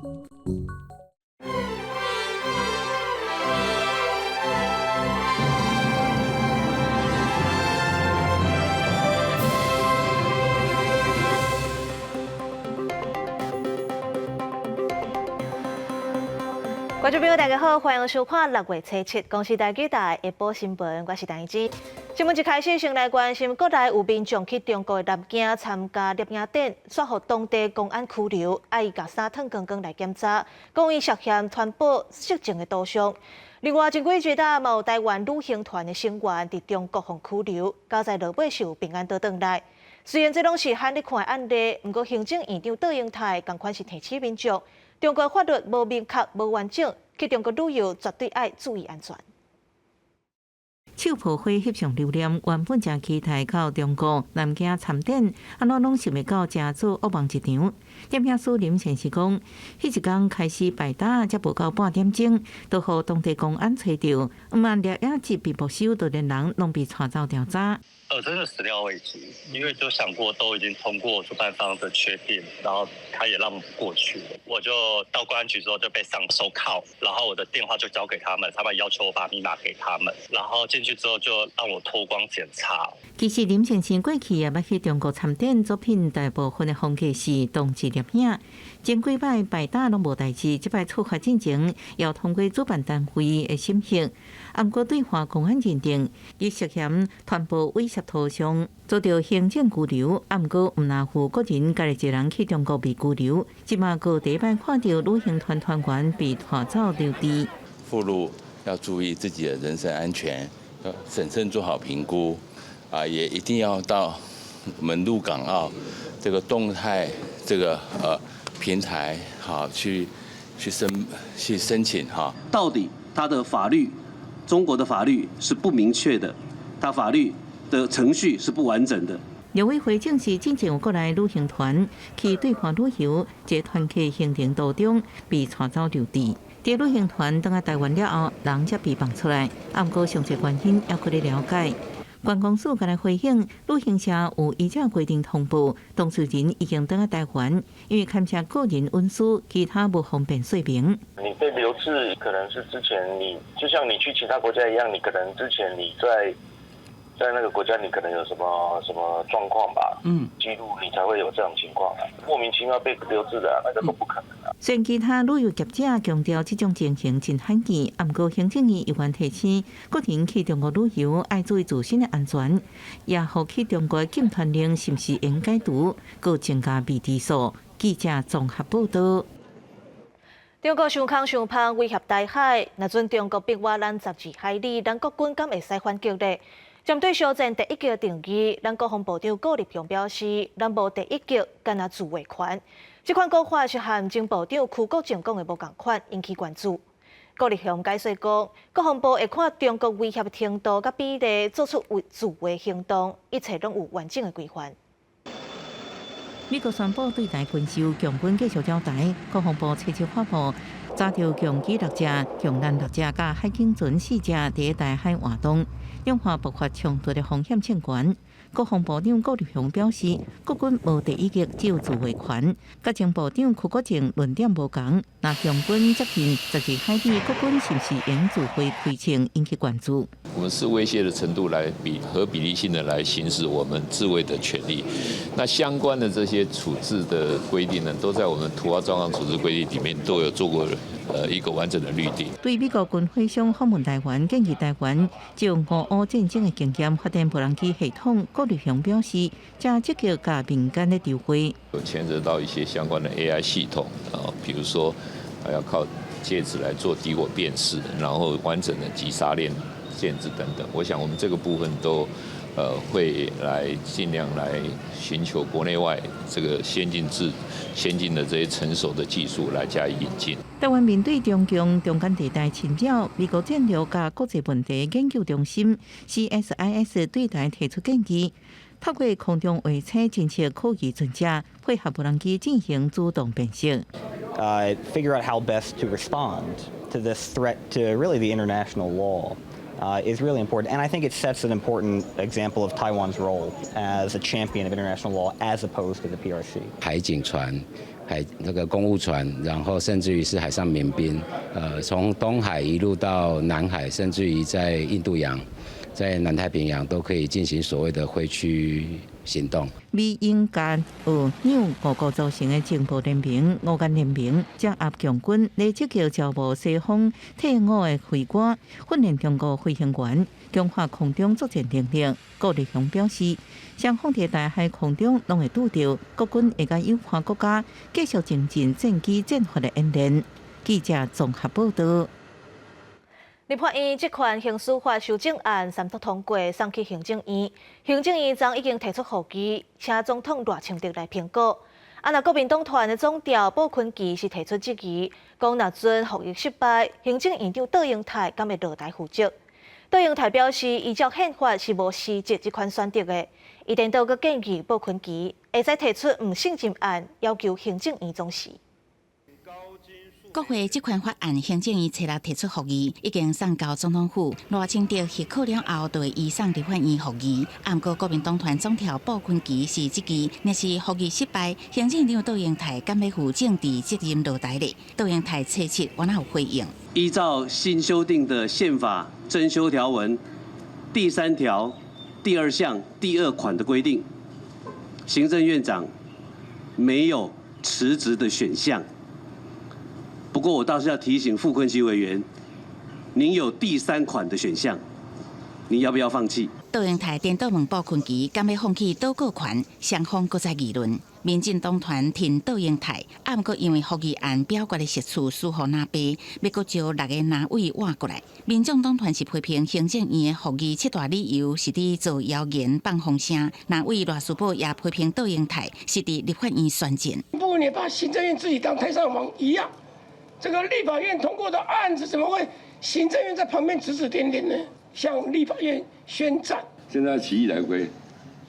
觀眾朋友，大家好，歡迎收看六月初七公視台語台下晡新聞，我是陳怡之。新聞一開始，先來關心國內有民眾去中國南京參加攝影展，煞予當地公安拘留，愛共衫脫光光來檢查，講伊涉嫌傳播色情的圖像。另外，前幾日嘛有台灣旅行團的成員佇中國予拘留，佳哉落尾是有平安倒轉來。雖然這攏是罕咧看的案例，毋過行政院長卓榮泰仝款是提醒民眾，中國法律無明確、無完整，去中國旅遊絕對愛注意安全。手抱花翕相留念，原本誠期待到中國南京參展，按怎攏想袂到成做噩夢一場。攝影師林先生講，彼一工開始擺搭，才無夠半點鐘，就予當地公安揣著，毋但攝影機被沒收，就連人攏被帶走調查。真的始料未及，因為就想過都已經通過主辦方的確定，然後他也讓我們過去了。我就到公安局之後就被上手銬，然後我的電話就交給他們，他們要求我把密碼給他們，然後進去之後就讓我脫光檢查。其實林先生過去也捌去中國參展，作品大部分的風格是同志攝影，前幾擺擺搭攏無代誌，這擺處罰進前要通過主辦單位的審核。毋過對華公安認定，伊涉嫌傳播猥褻圖像，遭著行政拘留。毋過毋但傅國人家己一人去中國被拘留，這馬閣第一擺看著旅行團團員被帶走留置。赴陸要注意自己的人身安全，要審慎做好評估，啊，也一定要到我們陸港澳這個動態這個平台，好去申請哈。到底他的法律，中國的法律是不明確的，他法律的程序是不完整的。陸委會證實，進前有國內旅行團去對岸旅遊，這團客行程途中被帶走留置。佇旅行團轉來台灣了後，人才被放出來。毋過詳細原因猶閣咧了解。觀光署共來回應，旅行社有依照規定通報，當事人已經轉來台灣，因為牽涉個人隱私，其他無方便說明。你被留置，可能是之前你就像你去其他國家一樣，你可能之前你在那個國家，你可能有什麼什麼狀況吧？記錄你才會有這種情況，莫名其妙被留置的，那個都不可能啊。雖然其他旅遊業者強調這種情形真罕見，毋過行政院有關提醒，個人去中國旅遊愛注意自身的安全，也予去中國禁團令是毋是應解除，閣增加未知數。記者綜合報道。中國傷空傷芳威脅台海，若准中國逼倚咱12海里，咱國軍敢會使反擊咧？針對小戰第一擊的定義，咱國防部長顧立雄表示，咱無第一擊，干焦自衛權。這款講法是和前部長邱國正講的無仝款，引起關注。顧立雄解釋講，國防部會看中國威脅程度佮比例，做出自衛行動，一切攏有完整的規範。美國宣布對台軍售共軍繼續擾台，國防部初七發布，查著共機六隻、共艦六隻、佮海警船四隻佇台海活動，兩岸爆發衝突的風險升懸。國防部長顧立雄表示，國軍無第一擊，只有自衛權。佮前部長邱國正論點無仝，若共軍接近12海里，國軍是毋是應自衛開槍引起關注？我們視威脅的程度來比合比例性的來行使我們自衛的權利。那相關的這些處置的規定呢，都在我們突發狀況處置規定裡面都有做過一個完整的律定。對美國軍火商訪問台灣，建議台灣就俄烏戰爭的經驗發展無人機系統。顧立雄表示，正積極佮民間咧籌會。有牽涉到一些相關的 AI 系統啊，比如說還要靠戒指來做敵我辨識，然後完整的擊殺鏈建制等等。我想我們這個部分都會來盡量來尋求國內外這個先進制、先進的這些成熟的技術來加以引進。台灣面對中共中間地帶侵擾，美國戰略佮國際問題研究中心 CSIS 對台提出建議，透過空中衛星偵測可疑船隻，配合無人機進行主動辨識。 Figure out how best to respond to this threat to really the international law is really important. And I think it sets an important example of Taiwan's role as a champion of international law as opposed to the PRC. 海警船。還海那個公務船，然後甚至於是海上民兵，從東海一路到南海，甚至於在印度洋、在南太平洋都可以進行所謂的灰區行動。美英加俄紐五國組成的情報聯盟、五眼聯盟，掌握共軍來積極招募西方退伍的飛官，訓練中國飛行員，強化空中作戰能力。郭立雄表示，雙方佇台海空中攏會拄著，國軍會佮友邦國家繼續精進戰機戰法的演練。記者綜合報道。立法院職權行使法修正案三讀通過，送去行政院。行政院長已經提出覆議，請總統賴清德來評估。啊，若國民黨團的總召傅崐萁是提出質疑，講若准覆議失敗，行政院長卓榮泰敢會落台負責？卓榮泰表示，依照憲法是無辭職這款選擇的。伊顛倒閣建議傅崐萁會使提出毋信任案，要求行政院總辭。國會職權法案，行政院初六提出覆議，已經送交總統府。賴清德核可了後，就會移送立法院覆議。毋過國民黨團總召傅崐萁是質疑，若是覆議失敗，行政院長卓榮泰敢欲負政治責任落台咧？卓榮泰初七猶有回應。依照新修訂的憲法增修條文第三條第二項第二款的規定，行政院長沒有辭職的選項。不過我倒是要提醒傅崐萁委員，您有第三款的選項，你要不要放棄？卓榮泰顛倒問傅崐萁，敢欲放棄倒閣權？雙方閣再議論。民進黨團挺卓榮泰，毋過因為覆議案表決的席次輸予藍白，欲閣招六个藍委換過來。民眾黨團是批評行政院的覆議七大理由是佇造謠言放風聲，藍委賴士葆也批評卓榮泰是佇立法院宣戰。不，你把行政院自己當太上皇一樣。這個立法院通過的案子，怎麼會行政院在旁邊指指點點呢？向立法院宣戰。現在起義來歸，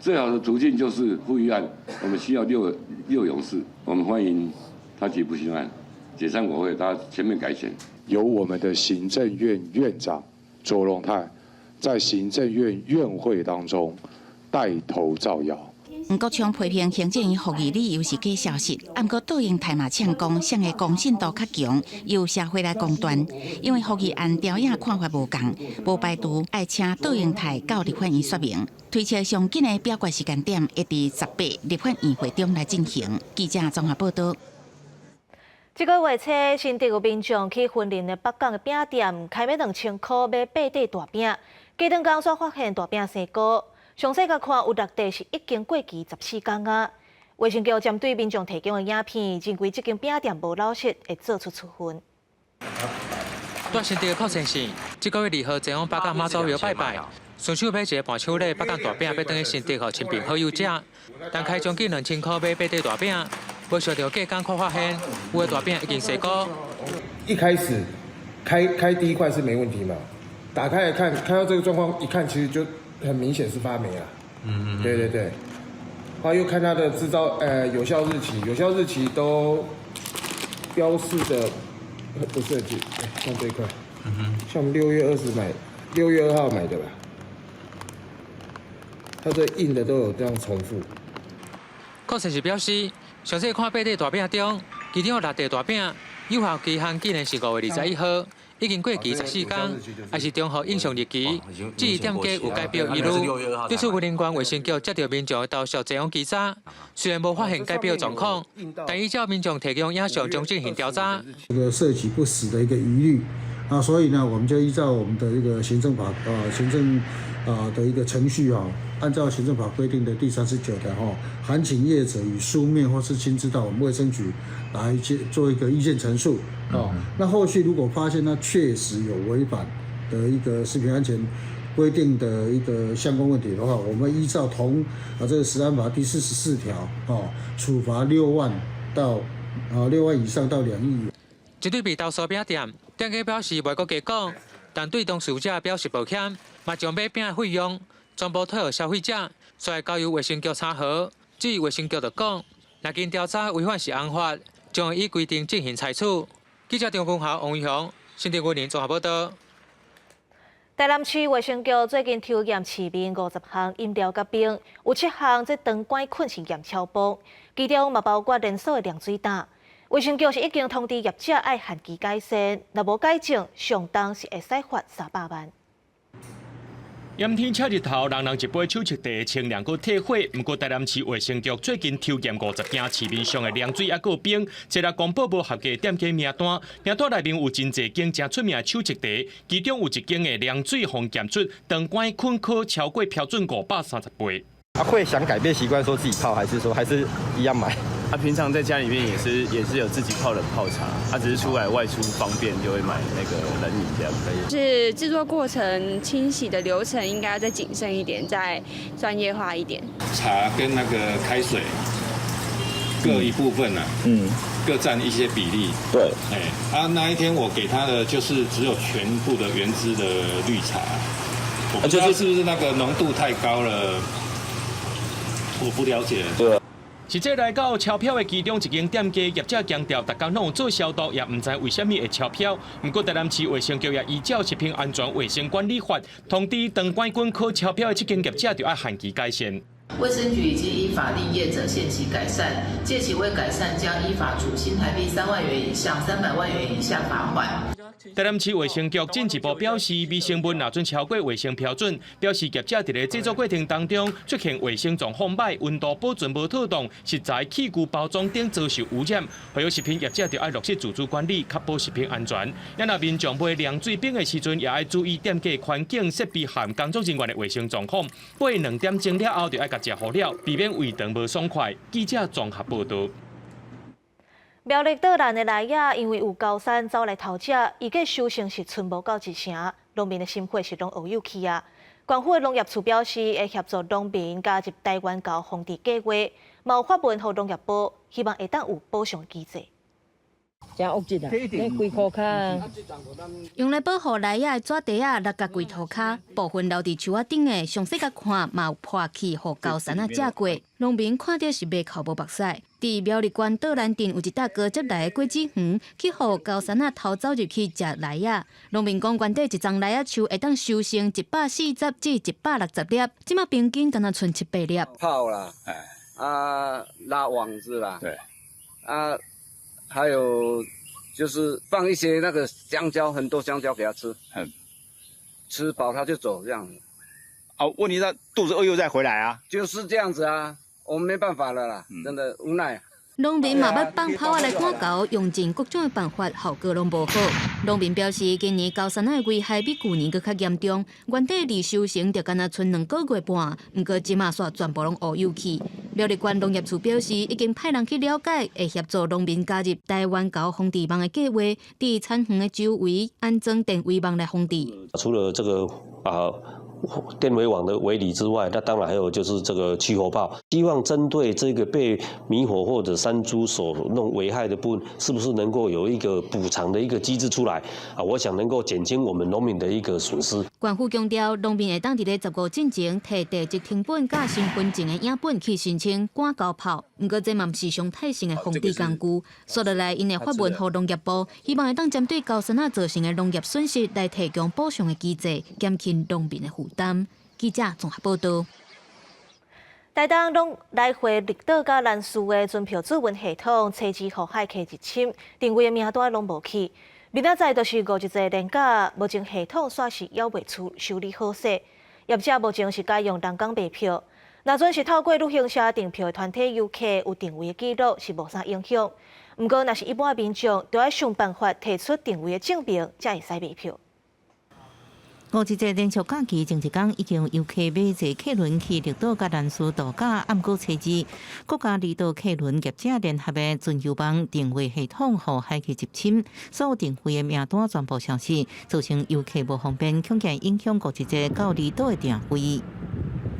最好的途徑就是覆議案。我們需要六六勇士，我們歡迎他提不信任案，解散國會，他全面改選。由我們的行政院院長卓榮泰在行政院院會當中帶頭造謠。黃國昌批評行政院覆議理由是假消息，毋過卓榮泰嘛嗆講，誰的公信度較強，由社會來公斷。因為覆議案調影看法無仝，無排除愛請卓榮泰到立法院說明。推測上緊的表決時間點會佇18立法院會中來進行。記者綜合報道。這個月初，新竹有民眾去雲林的北港的餅店，開欲2000箍買八塊大餅，隔頓工煞發現大餅生菇。詳細共看，有六塊是已經過期14工啊！衛生局針對民眾提供的影片，認為這間餅店無老實，會做出處分。在新竹的擴線線，這個月2號前往北港媽祖廟拜拜，順手買一個伴手禮，北港大餅欲轉去新竹予親朋好友食。但開將近2000箍買八塊大餅，無想著隔工看發現，有的大餅已經生菇。一開始開開第一塊是沒問題嘛，打開來看，看到這個狀況，一看其實就很明顯是發霉了。對對對，後來又看它的製造，有效日期，有效日期都標示的不是很清，像這一塊，像我們6月20買，6月2號買的吧，它這印的都有這樣重複。郭先生表示，詳細看八塊大餅中，其中有六塊大餅有效期限竟然是5月21號，已經過期14工，也是重複印上日期。至於店家有改標疑慮，對此雲林縣衛生局接著民眾的投訴前往稽查，雖然無發現改標狀況，但依照民眾提供影像，將進行調查。這個涉及不實的一個疑慮，啊，所以呢，我們就依照我們的一個行政法啊，行政啊的一個程序啊，按照行政法規定的第39條哈，函請業者以書面或是親自到我們衛生局來做一個意見陳述啊。那後續如果發現他確實有違反的一個食品安全規定的一個相關問題的話，我們依照同啊這個食安法第44條哦，處罰6萬以上到2億元。針對被投訴餅店，店家表示袂閣加講，但對當事者表示抱歉，嘛將買餅的費用全部退予消費者，煞會交由衛生局查核。至於衛生局就講，若經調查違反食安法，將會依規定進行裁處。記者張君豪、王玉雄，新竹雲林綜合報道。台南市衛生局最近抽驗市面50項飲料佮冰，有七項這腸桿菌是驗超標，其中嘛包括連鎖的涼水膽。衛生局是已經通知業者愛限期改善，若無改正，上重是會使罰300萬。炎天赤日頭，人人一杯手搵茶，清涼閣退火。毋過台南市衛生局最近抽驗50間市面上的涼水抑閣冰，這來公布無合格店家名單。名單內面有真濟間誠出名的手搵茶，其中有一間的涼水予檢出腸桿菌可超過標準530倍。啊，會想改變習慣，說自己泡，還是說還是一樣買？他平常在家裡面也是有自己泡冷泡茶，他只是出來外出方便就會買那個冷飲這樣。是製作過程清洗的流程應該要再謹慎一點，再專業化一點。茶跟那個開水各一部分啊，各佔一些比例。對，哎，啊，那一天我給他的就是只有全部的原汁的綠茶，我不知道是不是那個濃度太高了，我不了解。對。實際來到超標的其中一間店家，業者強調，逐工攏有做消毒，也毋知為啥物會超標。毋過台南市衛生局也依照食品安全衛生管理法，通知腸桿菌可超標的這間業者，就愛限期改善。衛生局已經依法令業者限期改善，屆期未改善，將依法處新台幣3萬元以上300萬元以下罰款。台南市衛生局進一步表示，微生物若準超過衛生標準，表示業者佇咧製作過程當中出現衛生狀況䆀、溫度保存無妥當、食材器具包裝等遭受污染，還有食品業者就愛落實自主管理，確保食品安全。也若民眾買涼水冰的時陣，也愛注意店家環境設備和工作人員的衛生狀況。過2點鐘了後，就愛共食予了，避免胃腸無爽快。記者綜合報導。苗栗桌蘭的梨仔，因為有高山走來偷食，預計收成是賰無夠一成，農民的心血是攏烏有去啊。縣府的農業處表示，會協助農民加入台灣猴防治計劃，嘛有發文予農業部，希望會當有補償機制。真惡質啊！咧規箍跤。用來保護梨仔的紙袋仔落甲規塗跤，部分留佇樹仔頂的，詳細共看嘛有破去，予高山仔食過。農民看著是袂哭無目屎。佇苗栗縣桌蘭鎮有一搭高接梨的果子園，去予高山仔偷走入去食梨仔。農民講，原底一叢梨仔樹會當收成140至160粒，這馬平均干焦賰七八粒。炮啦，啊拉網子啦，對，啊。還有就是放一些那個香蕉，很多香蕉給他吃，吃飽他就走這樣子。哦，問題他肚子餓又再回來啊？就是這樣子啊，我們沒辦法了啦，真的無奈。農民嘛捌放炮仔來趕猴，用盡各種的辦法，效果攏無好。農民表示，今年高山仔的危害比舊年閣較嚴重。原底離收成就干焦賰2個月半，毋過這馬煞全部攏烏有去。苗栗縣農業處表示，已經派人去了解，會協助農民加入台灣猴防治網的計劃，佇產園的周圍安裝電圍網來防治。除了這個啊電圍網的圍籬之外，那當然還有就是這個驅猴炮。希望針對這個被獼猴或者山豬所弄危害的部分，是不是能夠有一個補償的一個機制出來？啊，我想能夠減輕我們農民的一個損失。縣府強調，農民會當佇咧15進前提地籍謄本佮身份證的影本去申請趕猴炮，毋過這嘛毋是常態性的防治工具。紲落來，𪜶會發文予農業部，希望會當針對高山仔造成的農業損失來提供補償的機制，減輕農民的負擔。記者綜合報導。台東攏來回綠島佮蘭嶼的船票諮詢系統，初二予駭客入侵，訂位的名單攏無去。明仔載就是五一節連假，目前系統煞是猶未處修理好勢。業者目前是改用人工賣票，若準是透過旅行社訂票的團體遊客有訂位的記錄，是無啥影響。毋過，若是一般民眾，就愛想辦法提出訂位的證明，才會使賣票。五一節連續假期前一工，已經有遊客買坐客輪去綠島佮蘭嶼度假。毋過初二，國家離島客輪業者聯合的船遊網訂位系統予駭客入侵，所有訂位的名單全部消失，造成遊客無方便，恐驚影響五一節到離島的訂位。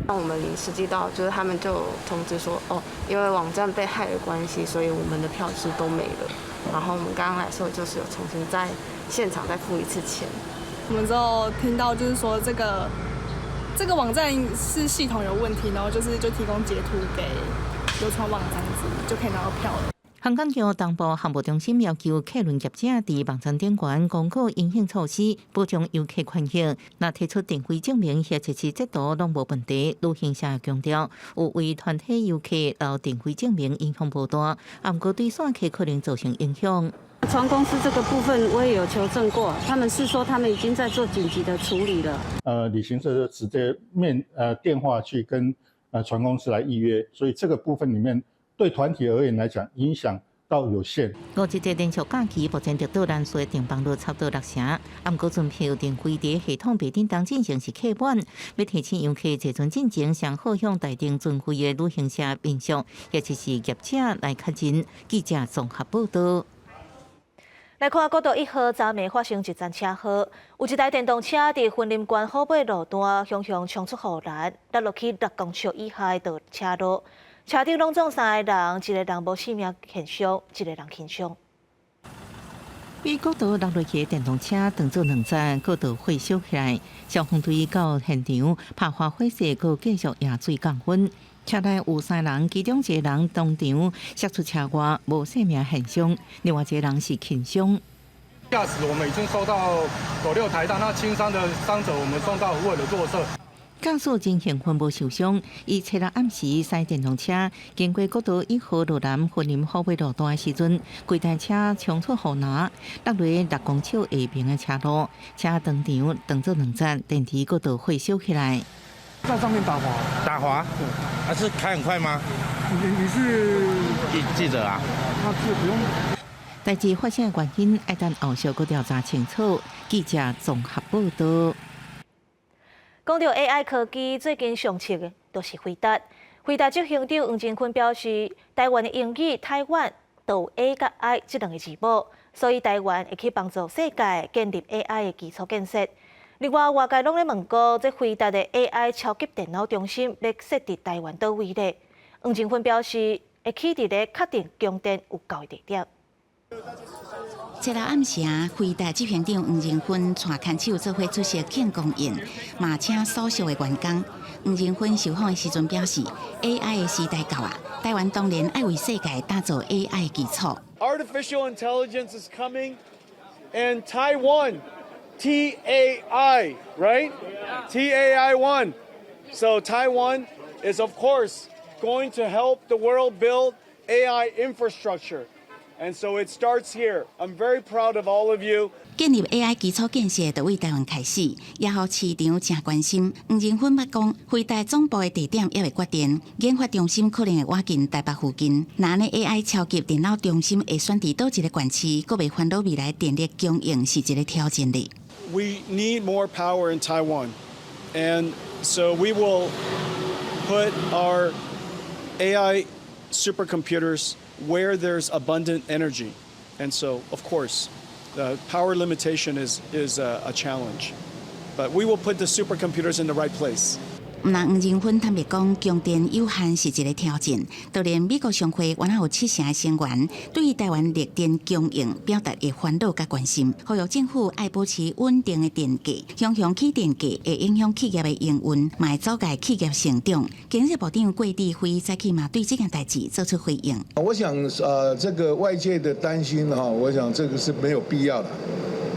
那我們實際到，就是他們就通知說，哦，因為網站被駭的關係，所以我們的票是都沒了。然後我們剛剛來說，就是有重新在現場再付一次錢。我們之後聽到就是說這個網站是系統有問題，然後就是就提供截圖給遊船網這樣子就可以拿到票了。航港局東部航務中心要求客運業者佇網站頂懸公告因應措施，保障遊客權益。若提出電費證明或者是截圖攏無問題。旅行社強調，有為團體遊客留電費證明影響無大，毋過對散客可能造成影響。船公司這個部分我也有求證過，他們是說他們已經在做緊急的處理了。旅行社就直接面電話去跟船公司來預約，所以這個部分裡面對團體而言來講，影響倒有限。五一節連續假期，目前得到南勢訂房率差不多六成，毋過船票訂飛佇系統袂振動進程是客滿，欲提醒遊客坐船進前，上好向代訂船費的旅行社民宿，或者是業者來確認。記者綜合報道。來看國道1號，昨暝發生一場車禍，有一台電動車佇雲林縣虎尾路段，雄雄衝出護欄，落落去6公尺以下的車路，車頂攏總三个人，一个人無性命現象，一個人輕傷。被國道落落去的電動車當做兩節，國道火燒起來，消防隊到現場拍花火勢，閣繼續壓水降溫。車內有三人，其中一個人當場摔出車外，無性命現象；另外一個人是輕傷。駕駛我們已經送到斗六台大，那輕傷的傷者我們送到虎尾的若瑟。駕駛真興奮無受傷，伊初六暗時駛電動車經過國道1號路南雲林虎尾路段的時陣，規台車衝出護欄，落落6公尺下爿的車路，車當場當做兩節，電池閣著火燒起來。在上面打滑，打滑，對，還是開很快嗎？你是記者啊？那是不用。代誌發生的原因，愛等後續閣調查清楚。記者綜合報道。講到 AI 科技，最近上熱的就是輝達。輝達執行長黃仁勳表示，台灣的英語台灣都有 A 佮 I 這兩个字母，所以台灣會去幫助世界建立 AI 的基礎建設。另外，外界攏咧問講，這輝達的 AI 超級電腦中心欲設佇台灣佗位咧？黃仁勳表示，會起佇咧確定供電有夠的地點。這日暗時，輝達執行長黃仁勳帶牽手做伙出席慶功宴，嘛請所屬的員工。黃仁勳受訪的時陣表示，AI 的時代到啊，台灣當然愛為世界打造 AI 基礎。 Artificial intelligence is coming, and Taiwan, T A I, right? T A I one. So Taiwan is of course going to help the world build AI infrastructure. And so it starts here. I'm very proud of all of you. 建立 AI 基礎建設，就為台灣開始，也予市場誠關心。黃仁勳捌講，輝達總部的地點猶未決定，研發中心可能會倚近台北附近。若按呢 AI 超級電腦中心會選佇佗一个縣市，閣袂煩惱未來電力供應是一个挑戰咧。 We need more power in Taiwan, and so we will put our AI supercomputers where there's abundant energy. And so, of course, the power limitation is a challenge. But we will put the supercomputers in the right place. 毋但黃仁勳坦白講，供電有限是一个挑戰。當然，美國商會原來有七成的成員對於台灣綠電供應表達的煩惱佮關心，呼籲政府愛保持穩定的電價，雄雄起電價會影響企業的營運，嘛會阻礙企業成長。經濟部長郭智輝早起嘛對這件代誌做出回應。我想，這個外界的擔心哈，我想這個是沒有必要的。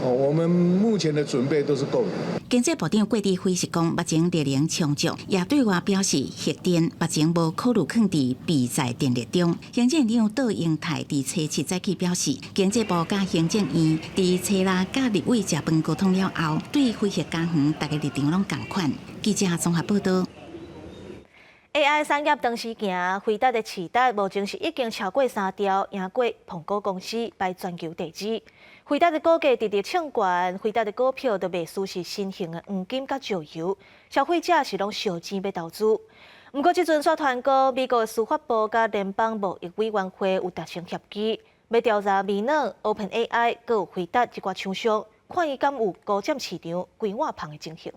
哦，我們目前的準備都是夠的。經濟部長郭智輝是講，目前電能充足，也對外表示核電目前無考慮囥佇備載電力中。行政院長杜英泰佇初七早起表示，經濟部佮行政院佇初六佮立委食飯溝通了後，對非核家園逐个立場攏仝款。記者綜合報道。 AI 產業當時行，輝達的市值目前是已經超過三兆，贏過蘋果公司排全球第二。輝達的股價直直衝懸，輝達的股票都袂輸是新興的黃金佮石油，消費者是攏燒錢欲投資。毋過這陣煞傳講，美國司法部佮聯邦貿易委員會有達成協議，欲調查微軟、OpenAI 閣有輝達這寡廠商，看伊敢有勾佔市場、規碗芳的情形。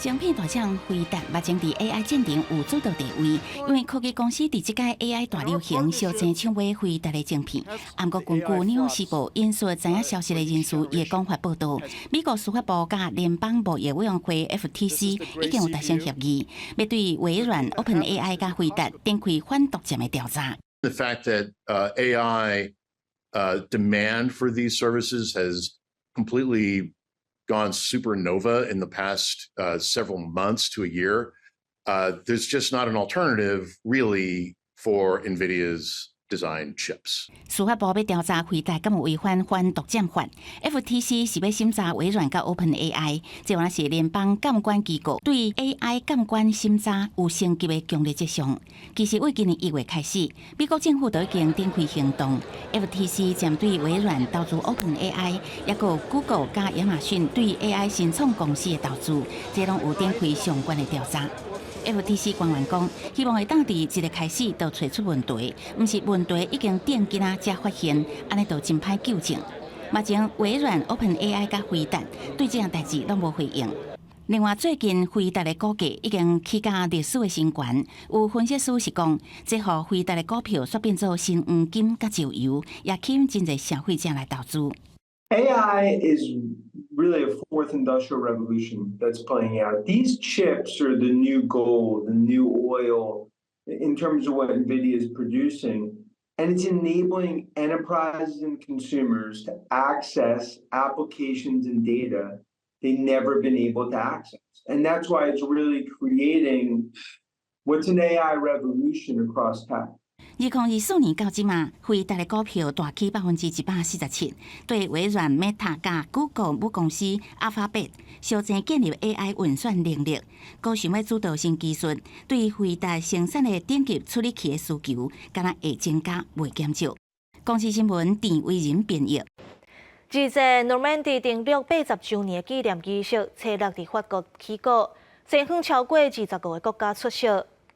晶片大廠輝達目前佇 AI 戰場有主導地位，因為科技公司佇這屆 AI 大流行相爭搶買輝達的晶片。毋過根據紐約時報引述知影消息的人士伊的講法報道，美國司法部佮聯邦貿易委員會 FTC 已經有達成協議，欲對微軟、OpenAI 佮輝達展開反獨佔的調查。The fact that AI demand for these services has completely gone supernova in the past several months to a year, there's just not an alternative really for NVIDIA's design chips. 司法部欲調查輝達敢有違反反獨佔法，FTC 是欲審查微軟佮 OpenAI，這原來是聯邦監管機構對 AI 監管審查有升級的強烈跡象。其實對今年1月開始，美國政府就已經展開行動，FTC 針對微軟投資 OpenAI，抑閣 Google 佮亞馬遜對 AI 新創公司的投資，這攏有展開相關的調查。FTC 官員講，希望會當佇這個開始就揣出問題，毋是問題已經定今仔才發現，按呢就真歹糾正。目前微軟、OpenAI 佮輝達對這項代誌攏無回應。另外，最近輝達的股價已經起到歷史的新高，有分析師是講，這予輝達的股票煞變做新黃金佮石油，也吸引真濟消費者來投資。 AI is really a fourth industrial revolution that's playing out. These chips are the new gold, the new oil in terms of what NVIDIA is producing. And it's enabling enterprises and consumers to access applications and data they never been able to access. And that's why it's really creating what's an AI revolution across tech. 2024年到這馬，輝達的股票大起147%，對微軟、Meta 佮 Google 母公司 Alphabet 相爭建立 AI 運算能力，閣想欲主導新技術，對輝達生產的頂級處理器的需求，敢若會增加袂減少。公視新聞鄭惟仁編譯。二戰諾曼底登陸80週年紀念儀式，初六佇法國起鼓，西方超過25個國家出席。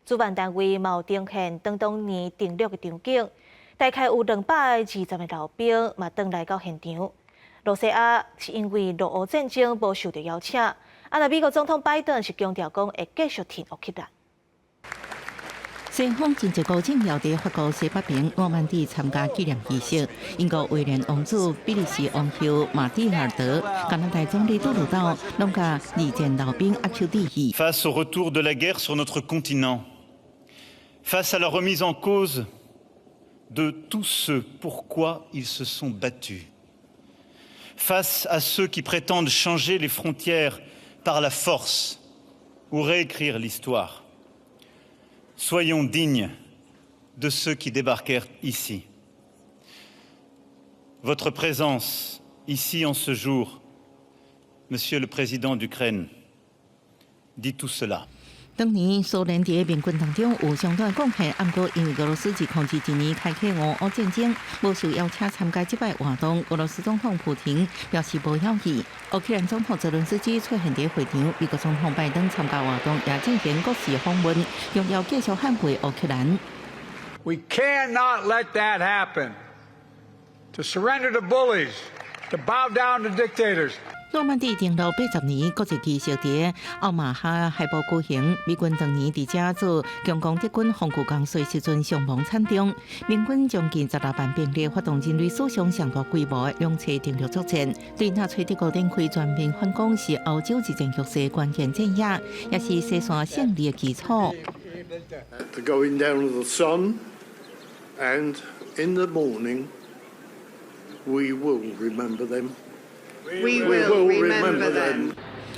主辦單位嘛有呈現當年登陸的場景，大概有220個老兵嘛轉來到現場。露西亞是因為俄烏戰爭無受到邀請，啊，若美國總統拜登是強調講會繼續挺烏克蘭。西方真濟國政要佇法國西北邊諾曼底參加紀念儀式，英國威廉王子、比利時王后馬蒂爾德、加拿大總理杜魯道，攏共二戰老兵握手致意。 Face au retour de la guerre sur notre continent, face à la remise en cause de tout ce pourquoi ils se sont battus, face à ceux qui prétendent changer les frontières par la force ou réécrire l'histoire, soyons dignes de ceux qui débarquèrent ici. Votre présence ici en ce jour, Monsieur le Président d'Ukraine, dit tout cela. 當年蘇聯佇盟軍當中有相當貢獻，毋過因為俄羅斯自2021年開啟俄烏戰爭，無受邀請參加這擺活動。俄羅斯總統普廷表示無曉意。烏克蘭總統澤倫斯基出現佇會場，美國總統拜登參加活動，也進行國事訪問，強調繼續捍衛烏克蘭。 We cannot let that happen. To surrender to bullies, to bow down to dictators. 諾曼底登陸80年國際儀式佇奧馬哈海堡舉行，美軍當年佇遮做強攻德軍防禦工事時陣傷亡慘重，盟軍將近16萬兵力發動人類史上上大規模的兩棲登陸作戰，對納粹德國展開全面反攻是歐洲二戰局勢關鍵戰役，也是西線勝利的基礎。 The going down of the sun and in the morning, we will remember them. We will remember them.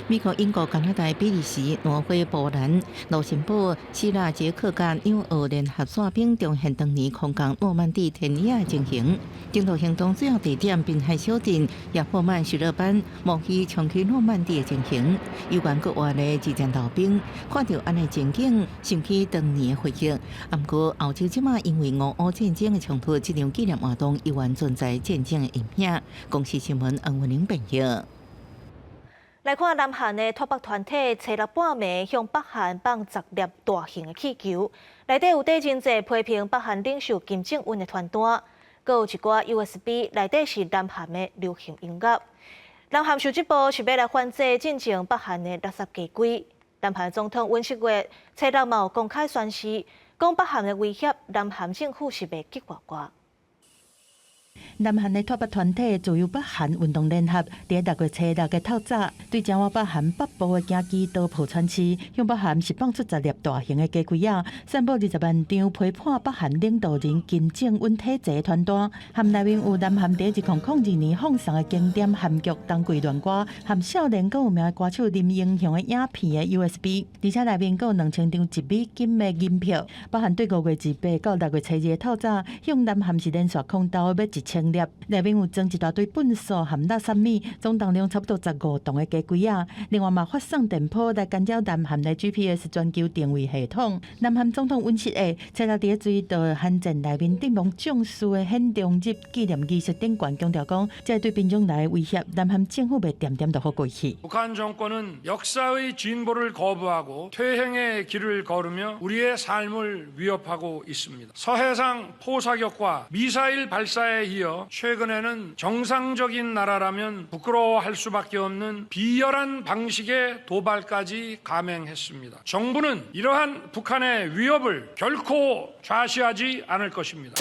美國、英國、加拿大、比利時、挪威、波蘭、盧森堡、希臘、捷克佮紐澳聯合傘兵重現當年空降諾曼底田野的情形。登陸行動主要地點濱海小鎮亞霍曼徐樂班模擬衝擊諾曼底的情形。有關國外的二戰老兵看著按呢情景，想起當年的回憶。毋過歐洲這馬因為俄烏戰爭的衝突，這場紀念活動依然存在戰爭的陰影。公視新聞黃文玲編譯。來看南韓的脫北團體，初六半暝向北韓放10粒大型的氣球，內底有帶真濟批評北韓領袖金正恩的傳單，閣有一寡 USB 內底是南韓的流行音樂。南韓司法部是欲來反制進前北韓的垃圾家規。南韓總統尹錫悅初六嘛有公開宣示，講北韓的威脅，南韓政府是袂激活活。南韓的脫北團體自由北韓運動聯合，佇6月初六的透早，對前往北韓北部的京畿道浦川市，向北韓釋放出10粒大型的雞胿仔，散布20萬張批判北韓領導人金正恩體制傳單，含內面有南韓佇2002年放送的經典韓劇《冬季戀歌》，含少年閣有名的歌手林英雄的影片的 USB，而且內面閣有2000張1美金的銀票。北韓對5月28到6月初2的透早，向南韓是連續空投欲1000粒，內面有裝一大堆糞埽含垃圾物，總重量差不多15磅的雞胿仔。另外嘛，發送電波來干擾南韓的 GPS 全球定位系統。南韓總統尹錫悅初六佇追悼韓戰內面陣亡將士的獻忠日紀念儀式頂懸強調講，這對民眾來威脅，南韓政府袂恬恬就予過去。 북한 정권은 역사의 진보를 거부하고 퇴행의 길을 걸으며 우리의 삶을 위협하고 있습니다. 서해상 포사격과 미사일 발사에 이어 최근에는 정상적인 나라라면 부끄러워할 수밖에 없는 비열한 방식의 도발까지 감행했습니다. 정부는 이러한 북한의 위협을 결코 좌시하지 않을 것입니다.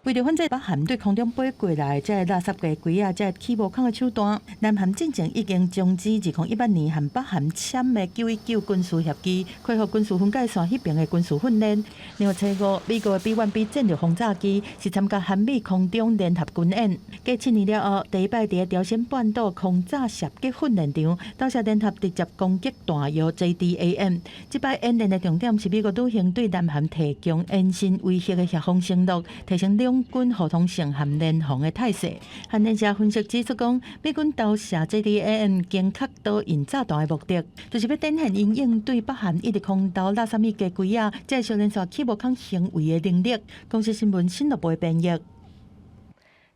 為著反制北韓對空中飛過來這个垃圾雞胿仔，這个起無空的手段，南韓進前已經終止2018年和北韓簽的9.19軍事協議，恢復軍事分界線彼爿的軍事訓練。另外，初五美國的 B-1B 戰略轟炸機是參加韓美空中聯合軍演，過7年了後，第一擺佇朝鮮半島空炸射擊訓練場，投射聯合直接攻擊彈藥 JDAM。這擺演練的重點是美國履行對南韓提供延伸威脅的協防承諾，提升兩軍互通性和聯防的態勢。韓聯社分析指出講，美軍投射 JDAM 精確導引炸彈的目的，就是欲展現𪜶應對北韓一直空投垃圾物雞胿仔，這小連續起無空行為的能力。公視新聞新樂部的編譯。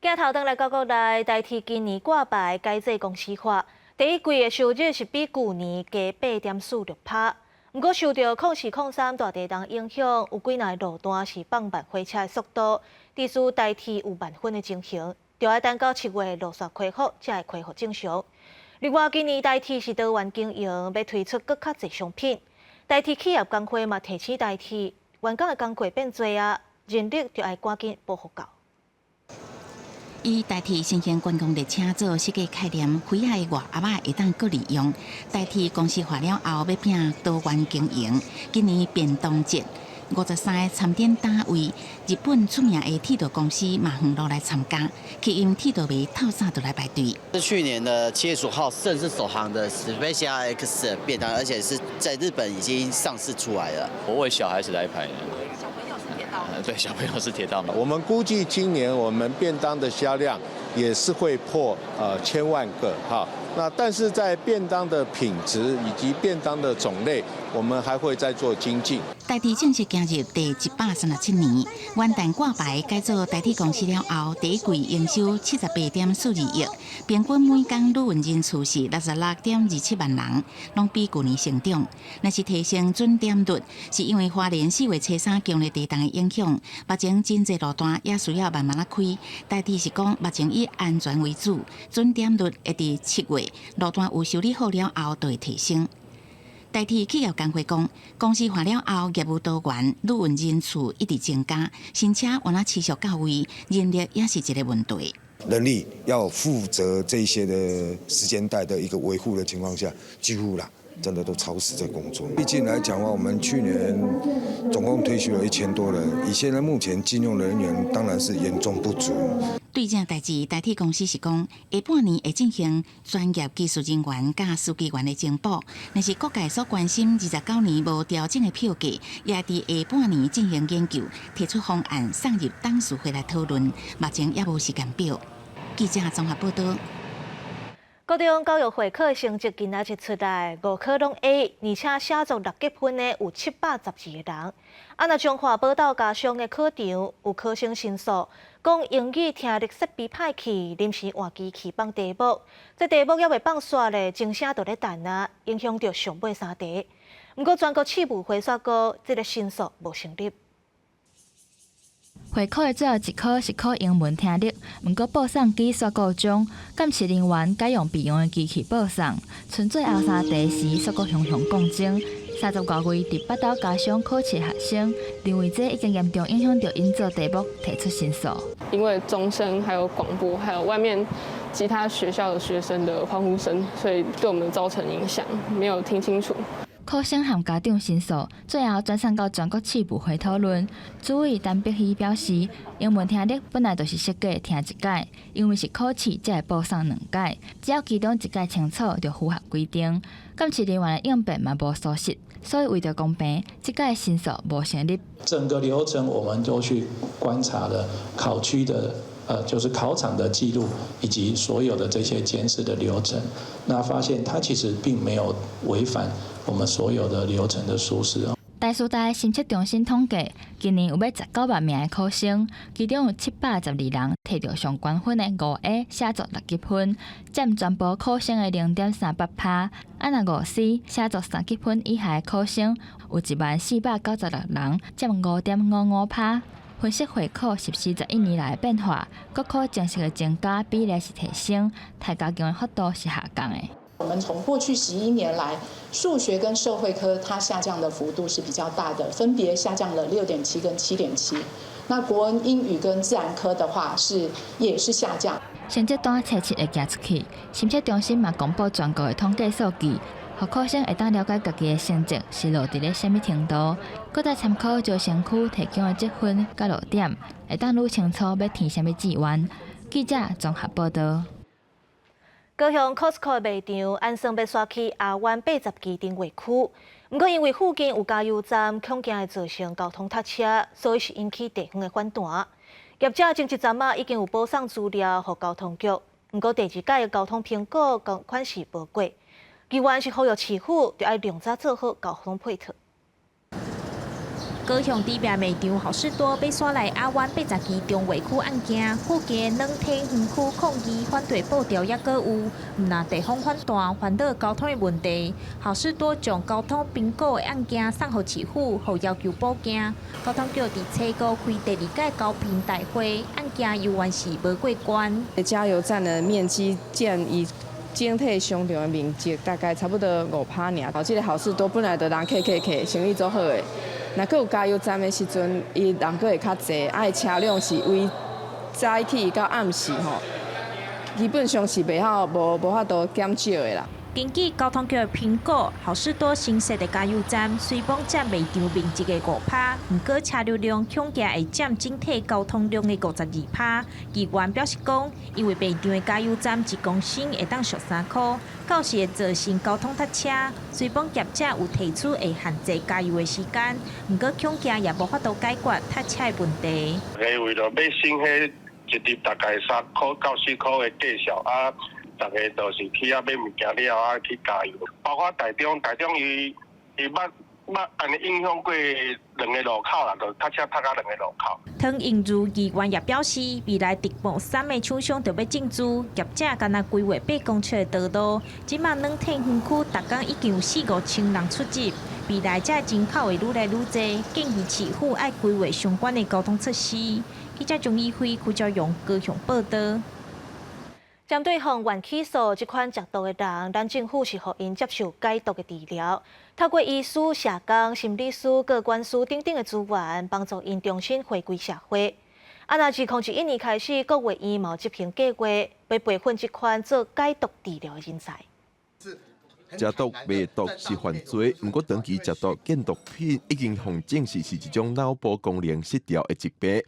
鏡頭轉來到國內，台鐵今年掛牌改制公司化，第一季的收入是比舊年加8.46%。毋過受著04、03大地動影響，有幾若路段是放慢火車的速度，致使台鐵有慢分的情形，著愛等到7月路線恢復，才會恢復正常。另外，今年台鐵是多元經營，欲推出閣較濟商品。台鐵企業工會嘛提醒台鐵，員工的工課變濟啊，人力著愛趕緊補予夠。以台鐵新型觀光列車做設計概念，飛仔的外盒仔會當閣利用。台鐵公司化了後，欲拼多元經營。今年便當節，53個參展單位，日本出名的鐵道公司嘛遠路來參加，吸引鐵道迷透早就來排隊。是去年的7月15號正式首航的 Spacia X 便當，而且是在日本已經上市出來了。我為小孩子來排的。小朋友是鐵道。對，小朋友是鐵道。我們估計今年我們便當的銷量也是會破千萬個哈。那但是在便當的品質以及便當的種類，我們還會再做精進。台鐵正式行入第137年，元旦掛牌改做台鐵公司了後，第一季營收78.42億，平均每工旅運人次是66.27萬人，攏比舊年成長。若是提升準點率，是因為花蓮4月初3強烈地動的影響，目前真濟路段也需要慢慢仔開。台鐵是講目前以安全為主，準點率會佇7月路段有修理好了後，就會提升。台鐵企業工會講，公司化了後，業務多元，旅運人次一直增加，新車猶若持續到位，人力也是一個問題。人力要負責這些的時間帶的一個維護的情況下，幾乎啦，真的都超時在工作。畢竟來講的話，我們去年總共退休了1000多人，以現在目前進用人員當然是嚴重不足。對這代誌，台鐵公司是講，下半年會進行專業技術人員佮司機員的增補。若是各界所關心29年無調整的票價，也佇下半年進行研究，提出方案送入董事會來討論。目前猶無時間表。記者綜合報道。國中教育會考成績今仔日出來，五科攏 A，而且寫作六級分的有712個人。啊，若彰化寶斗家商的考場有考生申訴，講英語聽力設備歹去，臨時換機器放題目，這題目猶未放煞咧，鐘聲就咧彈啊，影響著上尾三題。毋過全國試務會煞講，這个申訴無成立。會考的最後一科是考英文聽力，毋過報送機煞故障，監視人員改用備用的機器報送，賰最後三題時，煞閣雄雄降鐘， 35位佇腹兜家鄉考試學生認為這已經嚴重影響著𪜶做題目，提出申訴。因為鐘聲、還有廣播、還有外面其他學校的學生的歡呼聲，所以對我們造成影響，沒有聽清楚。考生和家長申訴，最後轉送到全國試務會討論。主委陳碧希表示，英文聽力本來就是設計聽一擺，因為是考試才會報送兩擺，只要其中一擺清楚就符合規定。監試人員的應變嘛無疏失，所以為著公平，這擺申訴無成立。整個流程我們都去觀察了考區的，就是考場的記錄以及所有的這些監視的流程，那發現他其實並沒有違反我們所有的流程的疏失。台師大心測中心統計，今年有欲19萬名的考生，其中有712人提著上懸分的5A 寫作六級分，佔全部考生的0.38%。啊，若5C 寫作三級分以下的考生，有10,496人，佔5.55%。分析會考實施11年來的變化，國考正式的增加比例是提升，提加強的幅度是下降的。我們從過去11年來，數學跟社會科它下降的幅度是比較大的，分別下降了6.7跟7.7。那國文、英語跟自然科的話是也是下降。成績單初七會寄出去，心測中心嘛公布全國的統計數據，予考生會當了解家己的成績是落佇咧啥物程度，閣再參考招生區提供的積分佮落點，會當愈清楚欲填啥物志願。記者綜合報道。高雄 Costco 賣場按算欲徙去亞灣80期重劃區，毋過因為附近有加油站，恐驚會造成交通塞車，所以是引起地方的反彈。業者前一陣仔已經有報送資料予交通局，毋過第二擺的交通評估仝款是無過。議員是呼籲市府著愛量早做好交通配套。高雄豬餅賣場好市多欲徙來亞灣80期重劃區案件，附近軟體園區抗議反對步調猶閣有，毋但地方反彈，煩惱交通的問題。好市多將交通評估的案件送予市府，予要求補件。交通局佇初五開第二屆交評大會，案件猶原是無過關。加油站的面積佔伊整體商場的面積大概差不多5%爾。哦，這个好市多本來就人客客客，生意足好的。若閣有加油站的時陣，伊人閣會較濟，啊，伊車輛是為早起到暗時吼，基本上是袂曉無無法度減少的啦。根據交通局的評估，好市多新設的加油站雖罔佔賣場面積的5%，毋過車流量恐驚會佔整體交通量的52%。議員表示講，因為賣場的加油站一公升會當俗3箍，到時會造成交通塞車。雖罔業者有提出會限制加油的時間，毋過恐驚也無法度解決塞車的問題。為了欲省彼一粒大概3箍到4箍的價數啊。逐家都是去遐買物件了啊，去加油。包括台中，台中伊伊捌捌按呢影響過兩个路口啦，就塞車塞到兩个路口。湯英如議員也表示，未來竹木三个廠商著欲進駐，業者干焦規劃8公尺的道路，這馬軟體園區逐工已經有四五千人出入，未來這人口會愈來愈濟，建議市府愛規劃相關的交通措施。記者張以輝、柯昭勇高雄報道。針對予冤起訴這款食毒的人，咱政府是予𪜶接受解毒的治療，透過醫師、社工、心理師、個管師等等的資源，幫助𪜶重新回歸社會。啊，若2011年開始，國衛院嘛有執行計劃，欲培訓這款做解毒治療的人才。食毒賣毒是犯罪，毋過長期食毒見毒品已經予證實是一種腦部功能失調的疾病。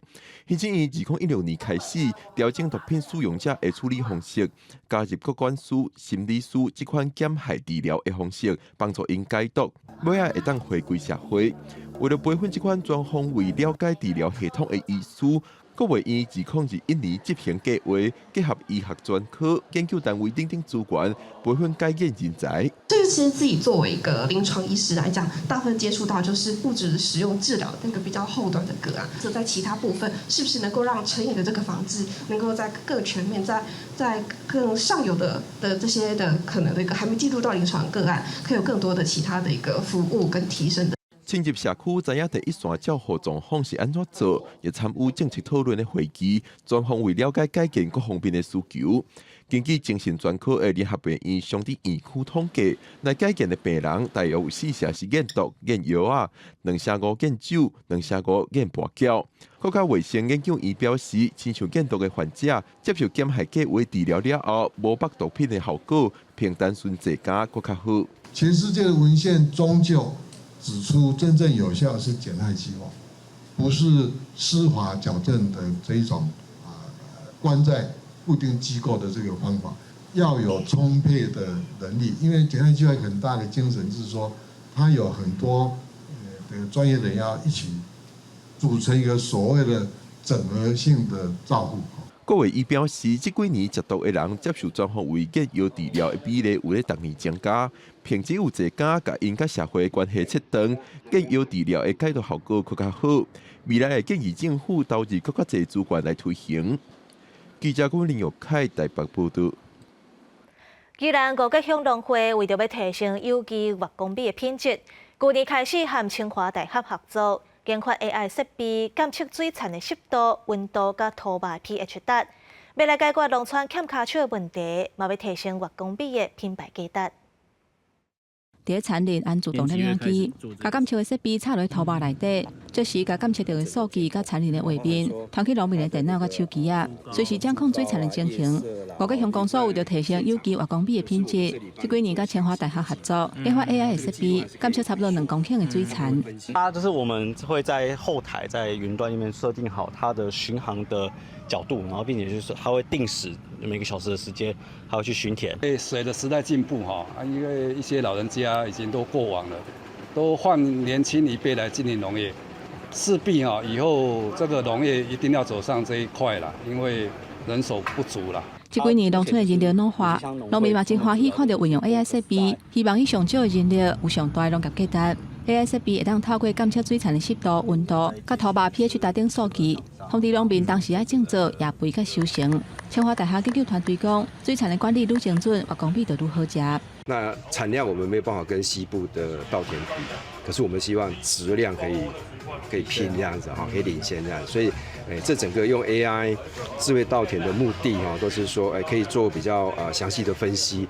行政院2016年開始調整毒品使用者的處理方式，加入個管師、心理師這款減害治療的方式，幫助𪜶解毒，尾仔會當回歸社會。為了培訓這款全方位了解治療系統的醫師，國衛院2021年執行計劃，結合醫學專科、研究單位等等資源，培訓解癮人才。這個其實自己作為一個臨床醫師來講，大部分接觸到就是物質使用治療那個比較後端的個案。這在其他部分，是不是能夠讓成癮的這個防治能夠在更全面，在更上游的這些的可能的一個還沒進入到臨床個案，可以有更多的其他的一個服務跟提升的。深入社區知影第一線照護狀況是按怎做，也參與政策討論的會議，全方位了解改建各方面的需求。根據精神專科的聯合病院雙佇院區統計，來改建的病人大約有四成是癮毒、癮藥仔，2.5%癮酒，2.5%癮跋筊。國家衛生研究院表示，親像癮毒的患者接受減害計畫治療了後，無縛毒品的效果，比單純坐監閣較好。全世界的文獻終究指出，真正有效是減害計劃，不是司法矯正的這一種啊，關在固定機構的這個方法，要有充沛的人力，因為減害計劃很大的精神是說，它有很多的專業人員要一起組成一個所謂的整合性的照護。郭偉伊表示，這幾年食毒的人接受全方位癮藥治療的比例有咧逐年增加，憑只有坐監共𪜶佮社會關係切斷，癮藥治療的解毒效果閣較好。未來會建議政府投入閣較濟資源來推行。記者郭林玉凱台北報導。宜蘭五結鄉農會為著欲提升有機越光米的品質，舊年開始和清華大學合作，研發 AI 設備監測水田的濕度、溫度佮土壤 pH 值，欲來解決農村欠跤手的問題，嘛欲提升越光米的品牌價值。佇咧田裡按自動攝影機，共監測的設備插落土肉內底，即時共監測著的數據佮田裡的畫面，傳去農民的電腦佮手機仔，隨時掌控水田的情形。五結鄉公所為著提升有機越光米的品質，這幾年佮清華大學合作，研發 AI 的設備，監測差不多2公頃的水田。它就是我們會在後台在雲端裡面設定好它的巡航的角度，然後並且就是它會定時每個小時的時間，它會去巡田。隨著時代進步哈，因為一些老人家已經都過往了，都換年輕一輩來經營農業，勢必哈以後這個農業一定要走上這一塊啦，因為人手不足啦。這幾年農村的人力老化，農民嘛真歡喜看著運用 AI 設備，希望以上少的人力有上大的農業價值。AI 設備會當透過監測水田的濕度、溫度、佮土壤 pH 值等數據，通知農民當時愛種作、育肥佮收成。清華大學研究團隊講，水田的管理愈精準，越光米就愈好食。那產量我們沒有辦法跟西部的稻田比，可是我們希望質量可以拼這樣子哈，可以領先這樣。所以，這整個用 AI 智慧稻田的目的哈，都是說，可以做比較詳細的分析。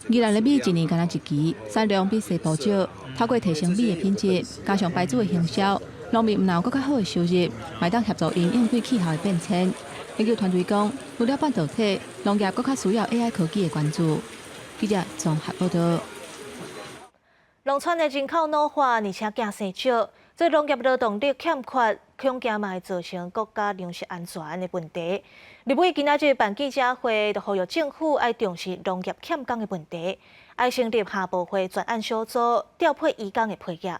宜蘭的米一年干焦一季，產量比西部少。透過提升米的品質，加上牌子的行銷，農民毋但有閣較好的收入，嘛會當協助𪜶應對氣候的變遷。研究團隊講，除了半導體，農業閣較需要 AI 科技的關注。記者綜合報導。農村的人口老化，而且囝生少，所以農業勞動力欠缺，恐驚嘛會造成國家糧食安全的問題。立委今仔日辦記者會，就呼籲政府愛重視農業欠工的問題，愛成立下部會專案小組，調配移工的配額。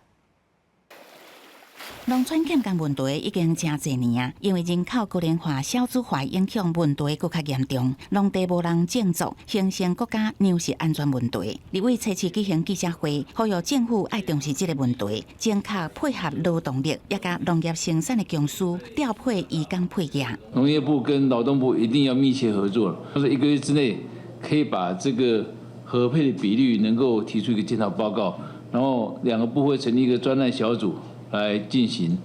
農村欠工問題已經誠濟年啊，因為人口高齡化、少子化影響問題閣較嚴重，農地無人種作，形成國家糧食安全問題。立委初七舉行記者會，呼籲政府愛重視這個問題，正確配合勞動力，也佮農業生產的公司調配移工配額。農業部跟勞動部一定要密切合作，就是一個月之內可以把這個合配的比率能夠提出一個檢討報告，然後兩個部會成立一個專案小組。來進行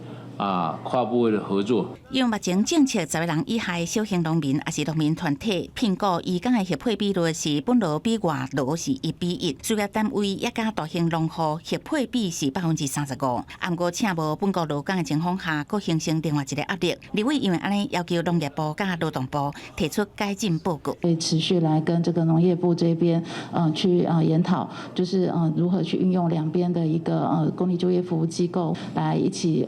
跨部會的合作。用目前政策，10個人以下的小型農民，抑是農民團體聘僱移工的核配比率是本勞比外勞是1比1，事業單位也佮大型農戶核配比是35%。毋過請無本國勞工的情況下，閣形成另外一個壓力。立委因為按呢要求農業部佮勞動部提出改進報告，會持續來跟這個農業部這邊，去研討，就是如何去運用兩邊的一個公立就業服務機構來一起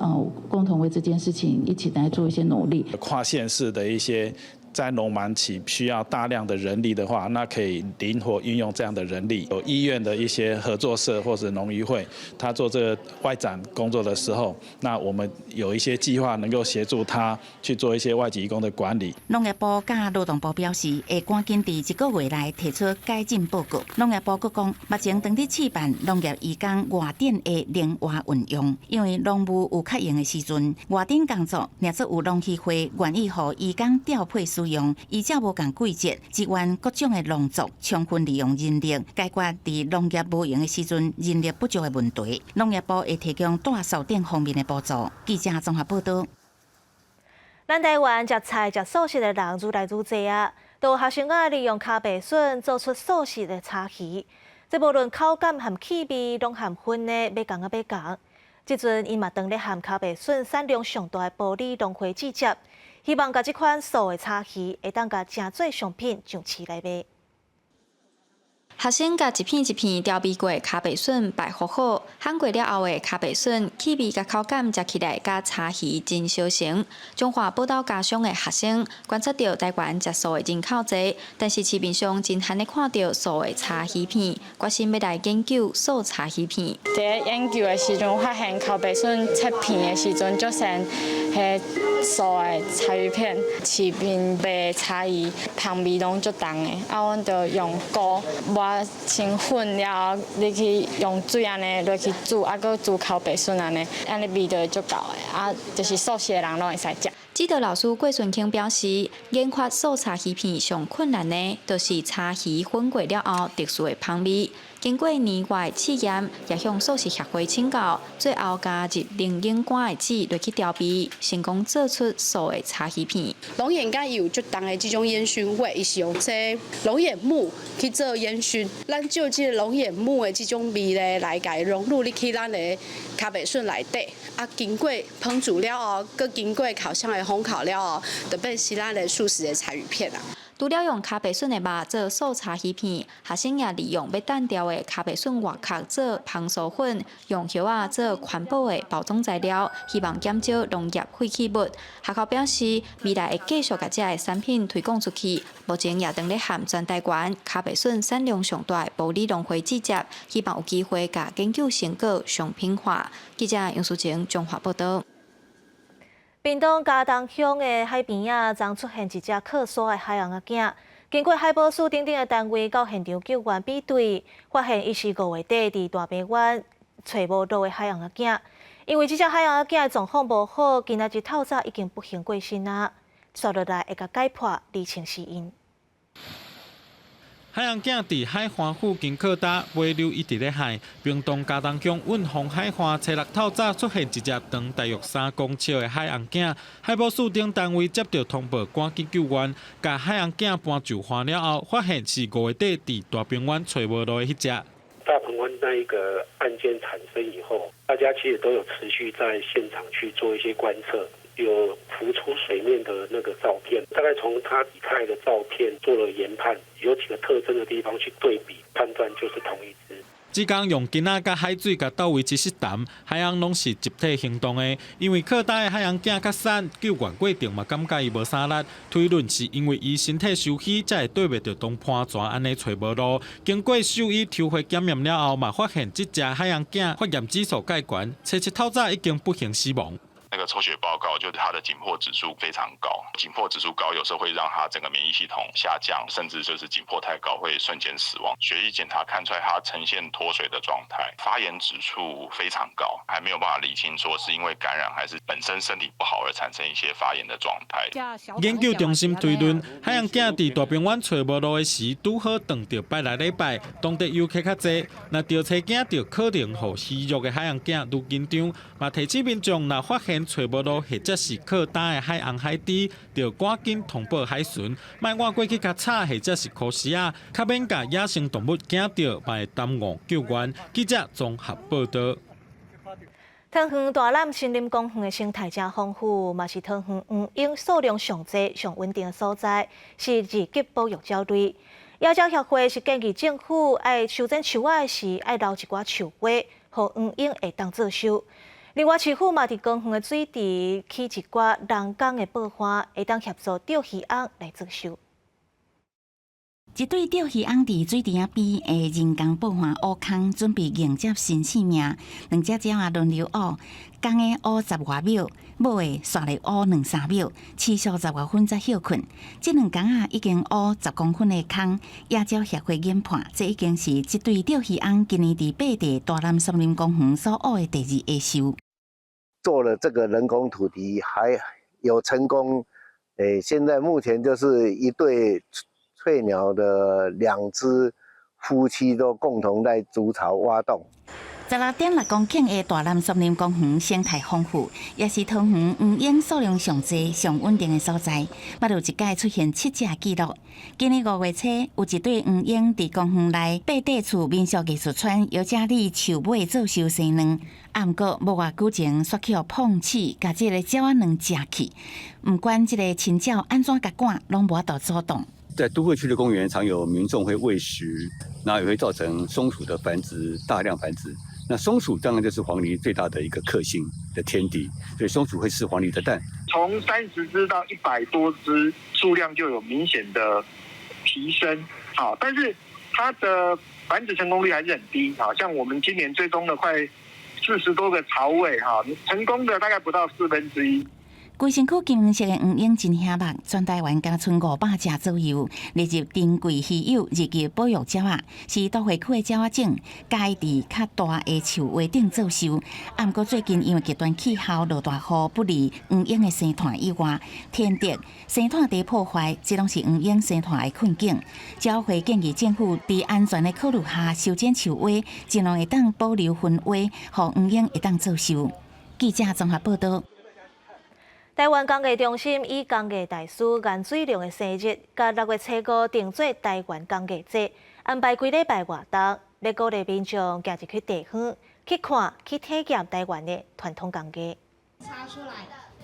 共同為這件事情一起來做一些努力。跨縣市的一些在農忙期需要大量的人力的話，那可以靈活運用這樣的人力。有意願的一些合作社或者農漁會，他做這個外展工作的時候，那我們有一些計劃能夠協助他去做一些外籍移工的管理。農業部佮勞動部表示，會趕緊佇一個月內提出改進報告。農業部閣講，目前正佇試辦農業移工外展的靈活運用，因為農務有較閒的時陣，外展工作，若做有農協會願意予移工調配使用。用，依照無仝季節，支援各種的農作，充分利用人力，解決佇農業無閒的時陣人力不足的問題。農業部會提供帶掃等方面的補助。記者綜合報導。咱台灣食菜食素食的人愈來愈濟啊，都有學生仔利用跤白筍做出素食的柴魚，這無論口感和氣味，攏和葷的欲仝仔欲仝。這陣𪜶嘛當咧和跤白筍產量上大的埔里農會接觸，希望共這款素的柴魚會當共誠做商品上市來賣。學生共一片一片調味過的跤白筍擺好好，烘過了後的跤白筍氣味佮口感食起來佮柴魚真相像。彰化寶島家商的學生觀察著台灣食素的人口濟，但是市面上真罕咧看著素的柴魚片，決心欲來研究素柴魚片。佇研究的時陣，發現剾白筍切片的時陣，就像彼素的柴魚片，市面賣柴魚香味攏足重的，啊，阮就用膏磨成粉了後，入去用水按呢落去煮，啊，閣煮剾白筍按呢，按呢味道會足夠的，啊，就是素食的人攏會使食。指導老師郭順興表示，研發素柴魚片上困難的，就是柴魚熏過了後特殊的香味。經過年外試驗，也向素食協會請教，最後加入龍眼乾的籽落去調味，成功做出素的柴魚片。龍眼乾有足重的這種煙燻味，伊是用這龍眼木去做煙燻，咱就這個龍眼木的這種味咧，來共伊融入入去咱的跤白筍內底，啊，經過烹煮了後，閣經過烤箱的烘烤了後，就變成咱的素食的柴魚片啊。除了用跤白筍的肉做素柴魚片，學生也利用欲擲掉的跤白筍外殼做芳酥粉，用葉仔做環保的包裝材料，希望減少農業廢棄物。學校表示，未來會繼續共這个產品推廣出去。目前也正咧和全台灣跤白筍產量上大的埔里農會對接，希望有機會共研究成果商品化。記者楊淑晴彰化報導。屏東嘉東鄉的海邊仔，昨出現一隻靠沙的海餡仔囝。經過海保署等等的單位到現場救援比對，發現伊是5月底佇大鵬灣揣無路的海餡仔囝。因為這隻海餡仔囝的狀況無好，今仔日透早已經不幸過身啊！紲落來會共解剖釐清死因。海餡囝佇海岸附近靠礁，尾流一直咧害。屏東嘉東鄉穩豐海岸，初六透早出現一隻長大約3公尺的海餡囝。海保署等單位接著通報，趕緊救援，共海餡囝搬上岸了後，發現是5月底佇大鵬灣揣無路的彼隻。大鵬灣那一個案件產生以後，大家其實都有持續在現場去做一些觀測。有浮出水面的那個照片，大概從他體態的照片做了研判，有幾個特徵的地方去對比判斷，就是同一隻。這工用繩仔佮海水共鬥維持適淡，海餡攏是集體行動的。因為靠礁的海餡囝較瘦，救援過程嘛感覺伊無啥力，推論是因為伊身體受虛，才會對袂著當盤蛇按呢揣無路。經過獸醫抽血檢驗了後，嘛發現這隻海餡囝發炎指數蓋懸，初七透早已經不幸死亡。那個抽血報告就是他的緊迫指數非常高，緊迫指數高有時候會讓他整個免疫系統下降，甚至就是緊迫太高會瞬間死亡。血液檢查看出來他呈現脫水的狀態，發炎指數非常高，還沒有辦法理清說是因為感染還是本身身體不好而產生一些發炎的狀態。研究中心推論，海餡囝佇大鵬灣揣無路的時，拄好撞著拜六禮拜，當地遊客較濟，若著揣驚著可能予虛弱的海餡囝愈緊張，嘛提醒民眾若發現揣無路或者是靠礁的海餡海豬，著趕緊通報海巡，莫倚過去共插或者是箍絲仔，較免共野生動物驚著，嘛會耽誤救援。記者綜合報導。桃園大欖森林公園的生態誠豐富，嘛是桃園黃鶯數量上濟、上穩定的所在，是二級保育鳥類。野鳥協會是建議政府愛修剪樹仔的時，愛留一寡樹花，予黃鶯會當做岫。另外，市府嘛佇公園的水池起一寡人工的抱岸，會當協助釣魚翁來做岫。一對釣魚翁佇水池仔邊的人工抱岸挖空，準備迎接新生命。兩隻鳥仔輪流挖，公的挖十外秒，母的煞來挖兩三秒，持續十外分才歇睏。這兩工仔已經挖10公分的空。野鳥協會研判，這已經是這對釣魚翁今年佇八地大欖松林公園所挖的第二個岫。做了這個人工土堤，還有成功欸，現在目前就是一對翠鳥的兩隻夫妻都共同在築巢挖洞。16.6公頃的大湳森林公園生態豐富，也是桃園黃鶯數量上濟、上穩定的所在。捌有一擺出現七隻紀錄。今年5月初，有一對黃鶯佇公園內爬地厝民俗藝術村搖仔李樹尾做收生卵，啊，毋過無偌久前，煞去予碰齒，共這個鳥仔卵食去。毋管這個親鳥按怎共趕，攏無法度阻擋。在都會區的公園，常有民眾會餵食，那也會造成松鼠的繁殖，大量繁殖。那松鼠當然就是黃鸝最大的一個克星的天敵，所以松鼠會吃黃鸝的蛋。從30隻到100多隻，數量就有明顯的提升。好，但是它的繁殖成功率還是很低。好像我們今年追蹤了快40多個巢位，哈，成功的大概不到1/4。規身軀金黃色的黃鶯真醒目，全台灣敢若賰500隻左右，列入珍貴稀有二級保育鳥仔，是都會區的鳥仔種，佮意佇較大的樹蝸頂做岫。啊，毋過最近因為極端氣候、落大雨不利黃鶯的生態以外，天敵生態地破壞，這攏是黃鶯生態的困境。鳥會建議政府佇安全的考慮下修剪樹蝸，盡量會當保留分蝸，予黃鶯會當做岫。記者綜合報道。台灣工藝中心以工藝大師顏水龍的生日，共6月初五定做台灣工藝節，安排規禮拜活動，欲鼓勵民眾行入去地方去看、去體驗台灣的傳統工藝。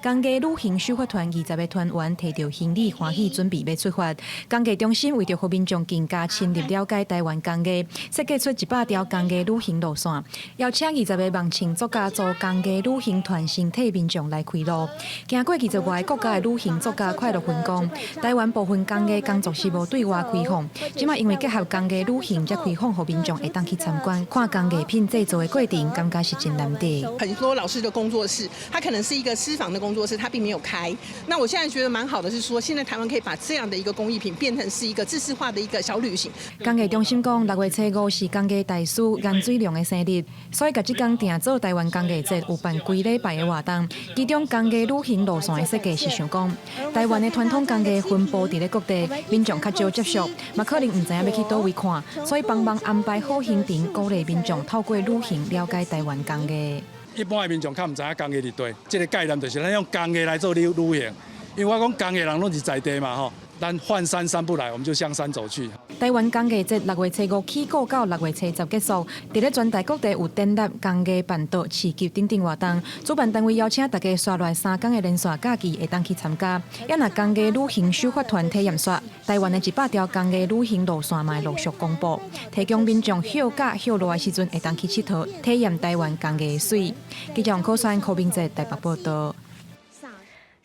工藝旅行首發團20個團員提著行李，歡喜準備欲出發。工藝中心為著予民眾更加深入了解台灣工藝，設計出100條工藝旅行路線，邀請20個網唱作家組工藝旅行團，先替民眾來開路。行過20外個國家的旅行作家快樂分講，台灣部分工藝工作室無對外開放，這馬因為結合工藝旅行才開放，予民眾會當去參觀，看工藝品製作的過程，感覺是真難得。很多老師的工作室，他可能是一個私房的工作室，他並沒有開。那我現在覺得蠻好的，是說現在台灣可以把這樣的一個工藝品變成是一個制式化的一個小旅行。工藝中心講，6月初五是工藝大師顏水龍的生日，所以共這工定做台灣工藝節，有辦規禮拜的活動。其中工藝旅行路線的設計是想講，台灣的傳統工藝分布佇咧各地，民眾較少接觸，嘛可能毋知影欲去佗位看，所以幫忙安排好行程，鼓勵民眾透過旅行了解台灣工藝。一般的民眾較毋知影工藝佇佗，這個概念就是咱用工藝來做旅行，因為我講工藝人攏是在地嘛吼，咱換山山不來，我們就向山走去。台灣工藝節6月初五起鼓到6月初十結束，佇咧全台各地有展覽、工藝辦桌、市集等等活動。主辦單位邀請大家紲落來3工的連線假期會當去參加。也若工藝旅行首發團體驗煞，台灣的100條工藝旅行路線嘛會陸續公布，提供民眾休假歇落的時陣會當去𨑨迌，體驗台灣工藝的媠。記者王可川、柯明哲台北報道。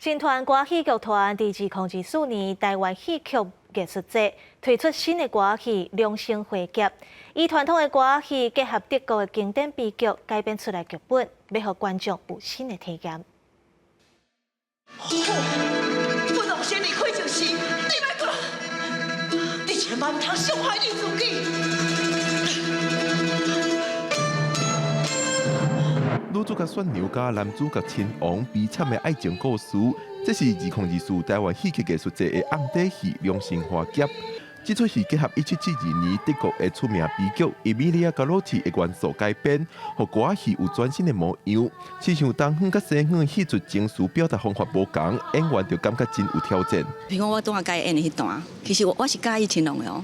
新團歌戲劇團佇2024年台灣戲曲藝術節推出新的歌戲《兩生花劫》，以傳統的歌戲結合德國的經典悲劇改編出來劇本，欲予觀眾有新的體驗。我當先離開就是，你莫過來，你千萬毋通傷害你自己。女主角選娘家，男主角親王，悲慘的愛情故事，這是2024台灣戲曲藝術節的暗底戲《兩生花劫》。這齣戲結合1772年德國的出名悲劇《伊米利亞·加洛蒂》的元素改編，予歌仔戲有全新的模樣。親像東方佮西方戲劇情緒表達方法無仝，演員就感覺真有挑戰。比如講，我拄仔佮伊演的彼段，其實我是佮意青龍的哦，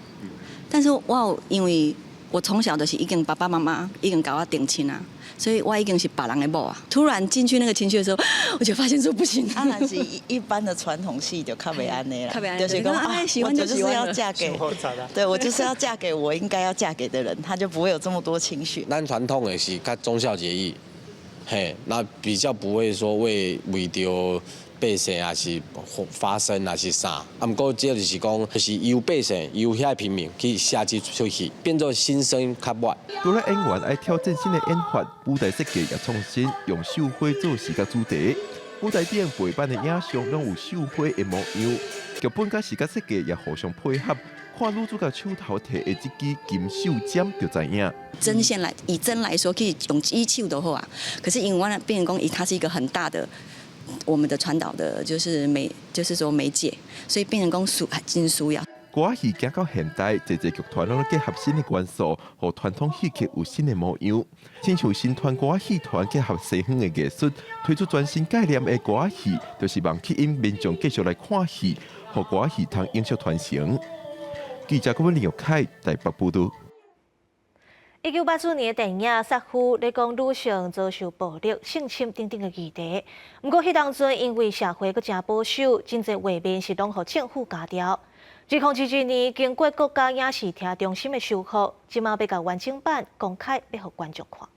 但是我有因為我從小就是已經爸爸媽媽已經共我定親啊。所以我已經是別人的某啊！突然進去那個情緒的時候，我就發現說不行。啊，若是一般的傳統戲就較袂按呢啦，就是講啊，我就是要嫁給，對我就是要嫁給我應該要嫁給的人，他就不會有這麼多情緒。咱傳統的是較忠孝節義，嘿，那比較不會說為著百姓抑是發聲抑是啥，啊，毋過這就是講，就是由百姓由遐平民去寫這齣戲，變做心聲較晚。除了演員愛挑戰新的演法，舞台設計也創新，用繡花做視覺主題。舞台頂背板的影像攏有繡花的模樣，劇本佮視覺設計也互相配合。看女主角手頭提的這支金繡針就知影。針線來以針來說，可以用一手就好啊。可是因為我變成講，伊它是一個很大的。我們的傳導的，就是媒，就是說媒介，所以變成講需真需要。歌仔戲行到現代，濟濟劇團攏結合新的元素，予傳統戲曲有新的模樣。親像新團歌仔戲團結合西方的藝術，推出全新概念的歌仔戲，就是望吸引民眾繼續來看戲，予歌仔戲通永續傳承。記者郭文林玉凱台北報導。1984年的電影《殺夫》咧講女性遭受暴力、性侵等等的議題。毋過彼當陣因為社會閣誠保守，真濟畫面是攏予政府鉸掉。2022年經過國家影視聽中心的修復，這馬欲共完整版公開，欲予觀眾看。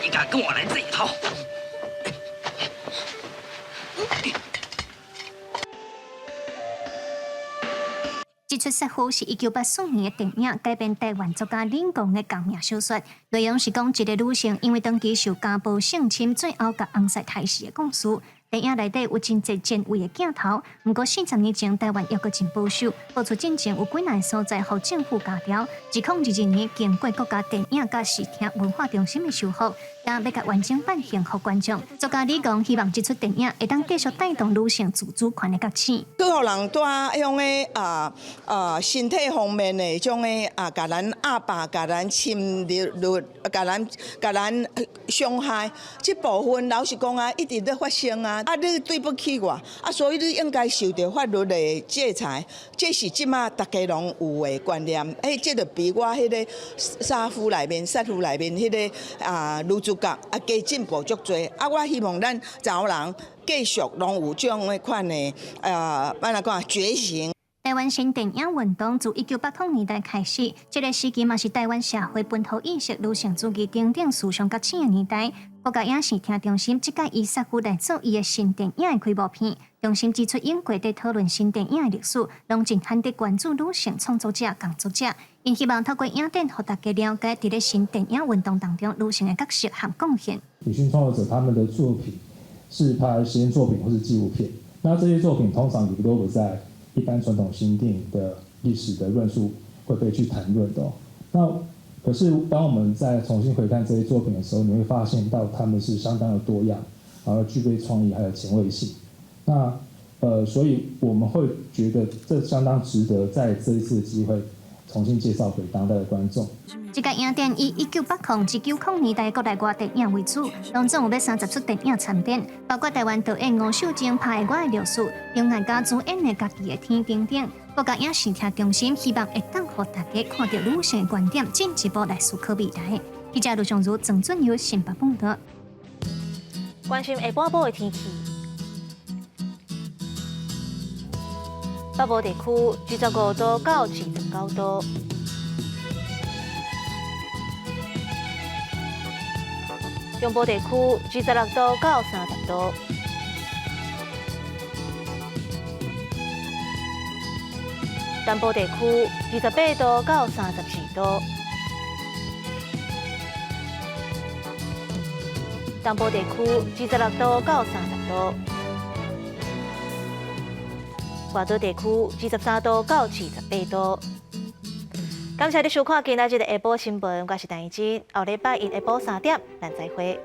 你敢跟我來這一套？這齣殺夫是1984年的電影，改編台灣作家林公的同名小說。內容是講一个女性因為長期受家暴性侵，最後共翁婿刣死的故事。電影內底有真濟前衛的鏡頭，毋過40年前台灣猶閣真保守，播出進前有幾若个所在予政府鉸掉。2022年經過國家電影佮視聽文化中心的修復，也欲共完整版獻予觀眾。作家李剛希望這齣電影會當繼續帶動女性自主權的覺醒。閣予人帶彼種的身體方面的種的啊，共咱壓霸、共咱侵略、共咱共咱傷害，這部分老實講啊，一直咧發生啊。啊，你對不起我，啊，所以你應該受著法律的制裁。這是這馬大家攏有的觀念。欸，這就比我彼个殺夫內面、殺夫內面彼个女主角啊，加進步足濟。啊，我希望咱查某人繼續攏有這種款的按怎講覺醒。台灣新電影運動自1980年代開始，這个時期嘛是台灣社會本土意識、女性主義等等思想覺醒的年代。國家影視聽中心這屆以殺夫來做伊的新電影的開幕片。中心指出，影過佇討論新電影的歷史，攏真罕得關注女性創作者、工作者。𪜶希望透過影展，予大家了解佇咧新電影運動當中女性的角色和貢獻。女性創作者他們的作品是拍實驗作品或是紀錄片，那這些作品通常也都不在一般傳統新電影的歷史的論述會被去談論的。那可是當我們再重新回看這些作品的時候，你會發現到他們是相當的多樣，然後具備創意還有前衛性。那所以我們會覺得這相當值得在這一次的機會重新介紹給當代的觀眾。這個影展以1980至90年代國內外電影為主，當中有欲30齣電影參展，包括台灣導演吳秀晶拍的《我的歷史》，張艾嘉主演的《家己的天》等等。國家影視聽中心希望會當予大家看著女性的觀點，進一步來思考未來。記者盧尚如、鄭俊友新北報導。關心下半晡的天氣，北部地區25度到29度。中部地區26度到30度，南部地區28度到34度，東部地區26度到30度，外島地區23度到28度。感謝你收看今仔日的下晡新聞，我是陳怡之，後禮拜一下晡3點，咱再會。